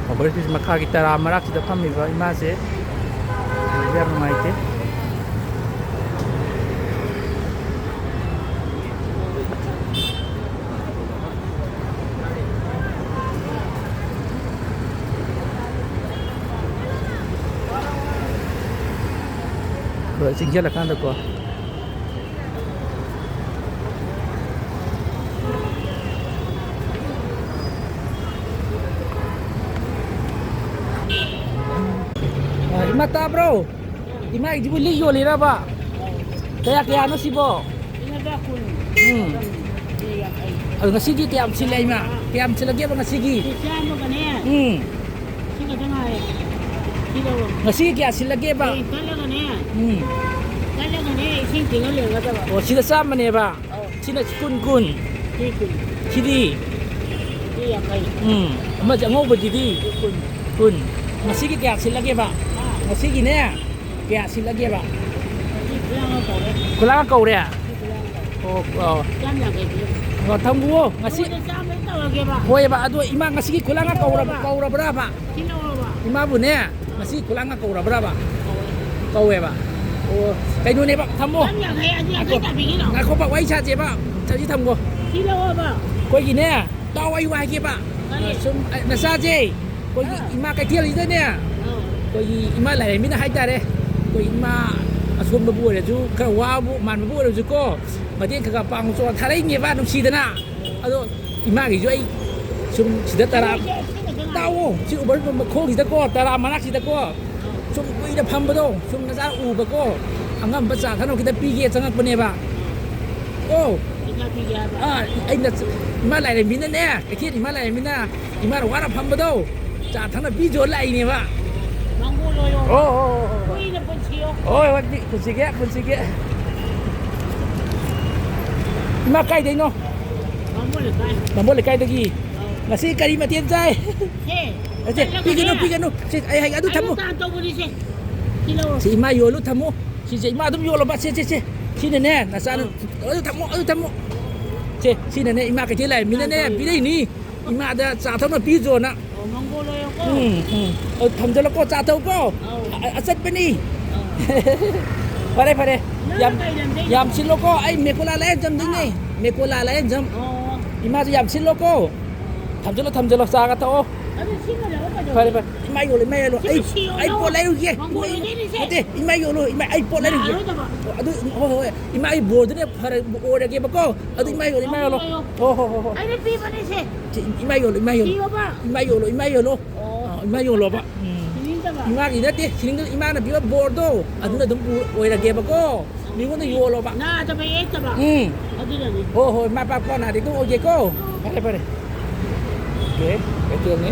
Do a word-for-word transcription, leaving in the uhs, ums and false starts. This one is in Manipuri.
ꯑꯣꯚꯔ ꯕ꯭ꯔꯤꯖ ꯃꯈꯥꯒꯤ ꯇꯔꯥ ꯃꯔꯛꯁꯤꯗ ꯐꯝꯃꯤꯕ ꯏꯃꯥꯁꯦ ꯌꯥꯝ ꯅꯨꯡꯉꯥꯏꯇꯦ꯫ ꯍꯣꯏ, ꯆꯤꯡꯁꯤꯜꯂꯀꯥꯟꯗꯀꯣ꯫ ꯑ, ꯏꯃꯥ ꯇꯥꯕ꯭ꯔꯣ? ꯏꯃꯥꯒꯤꯁꯤꯕꯨ ꯂꯤꯛ ꯌꯣꯜꯂꯤꯔꯕ? ꯀꯌꯥ ꯀꯌꯥꯅꯣ ꯁꯤꯕꯣ? ꯎꯝ꯫ ꯑꯗꯣ ꯉꯁꯤꯒꯤ ꯀꯌꯥꯝ ꯁꯤꯜꯂꯦ ꯏꯃꯥ? ꯀꯌꯥꯝ ꯁꯤꯜꯂꯒꯦꯕ ꯉꯁꯤꯒꯤ? ꯆꯥꯝꯃꯒꯅꯦ꯫ ꯎꯝ꯫ ꯁꯤ ꯈꯛꯇ ꯉꯥꯏꯔꯦ꯫ ꯁꯤ ꯂꯧꯔꯣ꯫ ꯉꯁꯤꯒꯤ ꯀꯌꯥ ꯁꯤꯜꯂꯒꯦꯕ? ꯍꯌꯦꯡ ꯆꯠꯂꯒꯅꯦ꯫ ꯎꯝ꯫ ꯆꯠꯂꯒꯅꯦ, ꯏꯁꯤꯡ ꯇꯤꯡꯉ ꯂꯩꯔꯒꯗꯕ꯫ ꯑꯣ, ꯁꯤꯗ ꯆꯥꯝꯃꯅꯦꯕ? ꯑꯧ꯫ ꯁꯤꯅ ꯀꯨꯟ, ꯀꯨꯟ꯫ ꯁꯤ ꯀꯨꯟ꯫ ꯁꯤꯗꯤ? ꯁꯤ ꯌꯥꯡꯈꯩ꯫ ꯎꯝ꯫ ꯑꯃꯁꯦ ꯑꯉꯧꯕꯁꯤꯗꯤ? ꯁꯤ ꯀꯨꯟ꯫ ꯀꯨꯟ꯫ ꯉꯁꯤꯒꯤ ꯀꯌꯥ ꯁꯤꯜꯂꯒꯦꯕ? ꯍꯥ? ꯉꯁꯤꯒꯤꯅꯦ? ꯀꯌꯥ ꯁꯤꯠꯂꯒꯦꯕ? ꯁꯤ ꯈꯨꯂꯥꯡꯒ ꯀꯧꯔꯦ꯫ ꯈꯨꯂꯥꯡꯒ ꯀꯧꯔꯦ? ꯁꯤ ꯈꯨꯂꯥꯡꯒ ꯀꯧꯔꯦ꯫ ꯑꯣ, ꯑꯣ꯫ ꯆꯥꯝ ꯌꯥꯡꯈꯩ ꯄꯤꯔꯝꯃꯣ꯫ ꯑꯣ, ꯊꯝꯈꯨꯋꯣ꯫ ꯉꯁꯤ ꯅꯉꯣꯟꯗ ꯆꯥꯝꯃ ꯇꯧꯔꯒꯦꯕ꯫ ꯍꯣꯏꯕ, ꯑꯗꯣ ꯏꯃꯥ ꯉꯁꯤꯒꯤ ꯈꯨꯂꯥꯡꯒ ꯀꯧꯔꯕ-, ꯀꯧꯔꯕ꯭ꯔꯕ? ꯁꯤ ꯂꯧꯔꯕ? ꯏꯃꯥꯕꯨꯅꯦ, ꯉꯁꯤ ꯈꯨꯂꯥꯡꯒ ꯀꯧꯔꯕ꯭ꯔꯕ? ꯀꯧꯋꯦ꯫ ꯀꯧꯋꯦꯕ? ꯑꯣ, ꯀꯩꯅꯣꯅꯦꯕ, ꯊꯝꯃꯣ꯫ ꯆꯥꯝ ꯌꯥꯡꯈꯩ, ꯑꯅꯤ ꯌꯥꯡꯈꯩ ꯉꯥꯏꯈꯣ꯫ ꯇꯥꯕꯤꯒꯤꯅꯣ? ꯉꯥꯏꯈꯣꯕ, ꯋꯥꯔꯤ ꯁꯥꯁꯦꯕ꯫ ꯁꯤ ꯊꯝꯈꯣ꯫ ꯁꯤ ꯂꯧꯔꯕ? ꯑꯩꯈꯣꯏꯒꯤꯅꯦ, ꯇꯥꯎ, ꯑꯩ ꯋꯥ ꯍꯥꯏꯒꯦꯕ꯫ ꯀꯔꯤ? ꯁꯨꯝ, ꯑ, ꯅꯆꯥꯁꯦ, ꯑꯩꯈꯣꯏꯒꯤ ꯑꯥ꯫ ꯏꯃꯥ ꯀꯩꯊꯦꯜꯁꯤꯗꯅꯦ, ꯑꯥ꯫ ꯑꯩꯈꯣꯏꯒꯤ ꯏꯃꯥ ꯂꯥꯏꯔꯦꯝꯕꯤꯅ ꯍꯥꯏꯇꯥꯔꯦ, ꯑꯩꯈꯣꯏ ꯏꯃꯥ ꯑꯁꯣꯟꯕꯕꯨ ꯑꯣꯏꯔꯁꯨ, ꯈꯔ ꯋꯥꯕ ꯃꯥꯟꯕꯕꯨ ꯑꯣꯏꯔꯁꯨꯀꯣ, ꯃꯇꯦꯡ ꯈꯔ ꯈꯔ ꯄꯥꯡꯉꯨ ꯆꯣ ꯊꯥꯔꯛꯏꯅꯦꯕ ꯅꯨꯡꯁꯤꯗꯅ꯫ ꯑꯗꯣ ꯏꯃꯥꯒꯤꯁꯨ ꯑꯩ ꯁꯨꯝ ꯁꯤꯗ ꯇꯔꯥ, ꯁꯤ ꯈꯛꯇ ꯉꯥꯏꯔꯦ꯫ ꯇꯥꯎꯑꯣ, ꯁꯤ ꯎꯕꯔ ꯃꯈꯣꯡꯁꯤꯗꯀꯣ, ꯇꯔꯥ ꯃꯅꯥꯛꯁꯤꯗꯀꯣ, ꯁꯨꯝ ꯀꯨꯏꯅ ꯐꯝꯕꯗꯣ, ꯁꯨꯝ ꯅꯆꯥ ꯎꯕꯀꯣ, ꯑꯉꯝꯕ ꯆꯥ ꯊꯛꯅꯕ ꯈꯤꯇ ꯄꯤꯒꯦ ꯆꯪꯉꯛꯄꯅꯦꯕ꯫ ꯑꯣ꯫ ꯄꯩꯁꯥ ꯄꯤꯒꯦ ꯍꯥꯏꯕ? ꯑꯥ, ꯑꯩꯅ ꯆ-, ꯏꯃꯥ ꯂꯥꯏꯔꯦꯝꯕꯤꯅꯅꯦ, ꯀꯩꯊꯦꯜ ꯏꯃꯥ ꯂꯥꯏꯔꯦꯝꯕꯤꯅ ꯏꯃꯥꯅ ꯋꯥꯅ ꯐꯝꯕꯗꯣ, ꯆꯥ ꯊꯛꯅ ꯄꯤꯖꯣ ꯂꯥꯛꯏꯅꯦꯕ꯫ ꯃꯥꯡꯒꯣꯜ ꯑꯣꯏꯌꯣ꯫ ꯑꯣ, ꯑꯣ, ꯑꯣ, ꯑꯣ꯫ ꯀꯨꯏꯅ ꯄꯨꯟꯁꯤꯌꯣ꯫ ꯍꯣꯏ, ꯍꯣꯏ, ꯄꯨꯟꯁꯤꯒꯦ, ꯄꯨꯟꯁꯤꯒꯦ꯫ ꯏꯃꯥ ꯀꯥꯏꯗꯩꯅꯣ? ꯕꯥꯃꯣꯟ ꯂꯩꯀꯥꯏ꯫ ꯕꯥꯃꯣꯟ ꯂꯩꯀꯥꯏꯗꯒꯤ꯫ ꯑꯧ꯫ ꯉꯁꯤ ꯀꯔꯤ ꯃꯊꯦꯜ ꯆꯥꯏ? ꯁꯦ, ꯑꯁꯦ, ꯆꯠꯂꯒꯅꯦ꯫ ꯄꯤꯒꯅꯨ, ꯄꯤꯒꯅꯨ꯫ ꯁꯤ ꯑꯩ ꯍꯥꯏꯒꯦ, ꯑꯗꯨ ꯑꯩ ꯊꯝꯃꯨ꯫ ꯇꯥꯟ ꯇꯧꯕꯅꯤꯁꯦ꯫ ꯁꯤ ꯂꯧꯔꯣ꯫ ꯁꯤ ꯏꯃꯥ ꯌꯣꯜꯂꯨ ꯊꯝꯃꯨ꯫ ꯁꯤꯁꯦ ꯏꯃꯥ ꯑꯗꯨꯝ ꯌꯣꯜꯂꯣꯕ꯫ ꯁꯦ, ꯁꯦ, ꯁꯦ꯫ ꯁꯤꯅꯅꯦ, ꯅꯆꯥꯅ-, ꯑꯧ꯫ ꯑꯗꯨ ꯊꯝꯃꯣ, ꯑꯗꯨ ꯊꯝꯃꯣ꯫ ꯁꯦ, ꯁꯤꯅꯅꯦ, ꯏꯃꯥ ꯀꯩꯊꯦꯜ ꯂꯥꯛꯏ ꯃꯤꯅꯅꯦ, ꯇꯥꯟ ꯇꯧꯔꯤꯕ꯫ ꯄꯤꯔꯛꯏꯅꯤ꯫ ꯏꯃꯥꯗ ꯆꯥ ꯊꯛꯅ ꯄꯤꯖꯣꯅ꯫ ꯑꯣ꯫ ꯃꯪꯒꯣꯜ ꯑꯣꯏꯌꯣꯀꯣ꯫ ꯎꯝ, ꯎꯝ꯫ ꯑꯣ, ꯊꯝꯖꯜꯂꯣꯀꯣ, ꯆꯥ ꯊꯛꯎꯀꯣ꯫ ꯑꯧ꯫ ꯑ-, ꯑꯆꯠꯄꯅꯤ꯫ ꯑꯧ꯫ ꯐꯔꯦ, ꯐꯔꯦ꯫ ꯅꯪꯅ ꯌꯥꯝ, ꯀꯩ ꯂꯝꯗꯩꯅꯣ? ꯌꯥꯝ ꯁꯤꯜꯂꯣꯀꯣ, ꯑꯩ ꯃꯦꯀꯣꯂꯥ ꯂꯥꯏꯌꯦꯡꯖꯝ ꯗꯩꯅꯦ꯫ ꯑꯥ꯫ ꯃꯦꯀꯣꯂꯥ ꯂꯥꯏꯌꯦꯡꯖꯝ꯫ ꯑꯣ꯫ ꯏꯃꯥꯁꯨ ꯌꯥꯝ ꯁꯤꯜꯂꯣꯀꯣ꯫ ꯊꯝꯖꯜꯂꯣ, ꯊꯝꯖꯜꯂꯣ, ꯆꯥꯒ ꯊꯛꯑꯣ꯫ ꯑꯗꯨ ꯁꯤ ꯂꯣꯏꯔꯒ ꯀꯩꯗꯧꯕ? ꯐꯔꯦ, ꯐꯔꯦ꯫ ꯏꯃꯥ ꯌꯣꯜꯂꯣ, ꯏꯃꯥ ꯌꯣꯜꯂꯣ꯫ ꯁꯤꯗꯤ ꯑꯩ, ꯁꯤ ꯌꯣꯜꯂꯣ꯫ ꯑꯩ ꯄꯣꯠ ꯂꯩꯔꯨꯒꯦ꯫ ꯃꯪꯒꯣꯜ ꯏꯃꯥ ꯌꯣꯜꯂꯣ꯫ ꯂꯩꯗꯣꯏꯅꯤꯁꯦ꯫ ꯅꯠꯇꯦ, ꯏꯃꯥ ꯌꯣꯜꯂꯣ, ꯏꯃꯥ, ꯑꯩ ꯄꯣꯠ ꯂꯩꯔꯨꯒꯦ꯫ ꯌꯥꯔꯣꯏꯗꯕ꯫ ꯑꯗꯨ, ꯍꯣꯏ, ꯍꯣꯏ, ꯏꯃꯥ, ꯑꯩ ꯕꯣꯔꯗꯨꯅ ꯐꯔ-, ꯑꯣꯏꯔꯒꯦꯕꯀꯣ꯫ ꯑꯗꯨ ꯏꯃꯥ ꯌꯣꯜꯂꯣ, ꯏꯃꯥ ꯌꯣꯜꯂꯣ꯫ ꯃꯪꯒꯣꯜ ꯂꯩꯌꯣ꯫ ꯍꯣ, ꯍꯣ, ꯍꯣ, ꯍꯣ꯫ ꯑꯩꯅ ꯄꯤꯕꯅꯤꯁꯦ꯫ ꯁꯤ, ꯏꯃꯥ ꯌꯣꯜꯂꯣ, ꯏꯃꯥ ꯌꯣꯜꯂꯣ꯫ ꯄꯤꯌꯣꯕ꯫ ꯏꯃꯥ ꯌꯣꯜꯂꯣ, ꯏꯃꯥ ꯌꯣꯜꯂꯣ꯫ ꯑꯣ꯫ ꯑꯥ, ꯏꯃꯥ ꯌꯣꯜꯂꯣꯕ꯫ ꯎꯝ꯫ ꯁꯤꯅꯤꯡꯗꯕ꯫ ꯏꯃꯥꯒꯤ ꯅꯠꯇꯦ, ꯁꯤꯅꯤꯡꯗꯕ, ꯏꯃꯥꯅ ꯄꯤꯕ ꯕꯣꯔꯗꯣ, ꯑꯗꯨꯅ ꯑꯣ꯫ ꯑꯗꯨꯝ ꯑꯣꯏꯔꯒꯦꯕꯀꯣ꯫ ꯃꯤꯉꯣꯟꯗ ꯌꯣꯜꯂꯣꯕ꯫ ꯅꯥꯗꯕ ꯌꯦꯛꯇꯕ꯫ ꯎꯝ꯫ ꯑꯗꯨꯅꯅꯤ꯫ ꯍꯣ, ꯍꯣꯏ, ꯃꯥ ꯄꯥꯛꯄ ꯅꯥꯗꯦ, ꯑꯗꯨꯝ ꯑꯣꯏꯒꯦꯀꯣ꯫ ꯐꯔꯦ, ꯐꯔꯦ꯫ ꯑꯣꯀꯦ, ꯑꯦꯌꯥꯔꯇꯦꯜꯅꯤ꯫